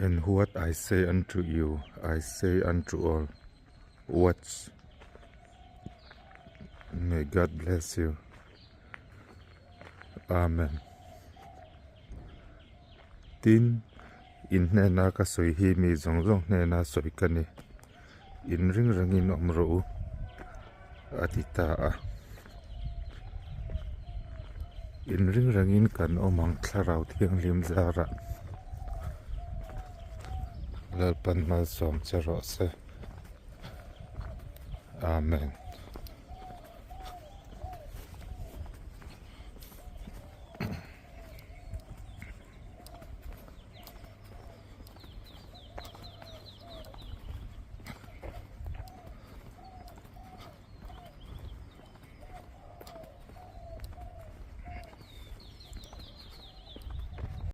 And what I say unto you, I say unto all, watch. May God bless you. Amen. Tin, in hnena ka sawi hi mi zawng zawng hnena sawi ka ni. In ring rengin awm rawh u, a ti ta a. In ring rengin kan awm ang Thlarau Thianghlim zarah Lalpan malsawm che rawh se. Amen.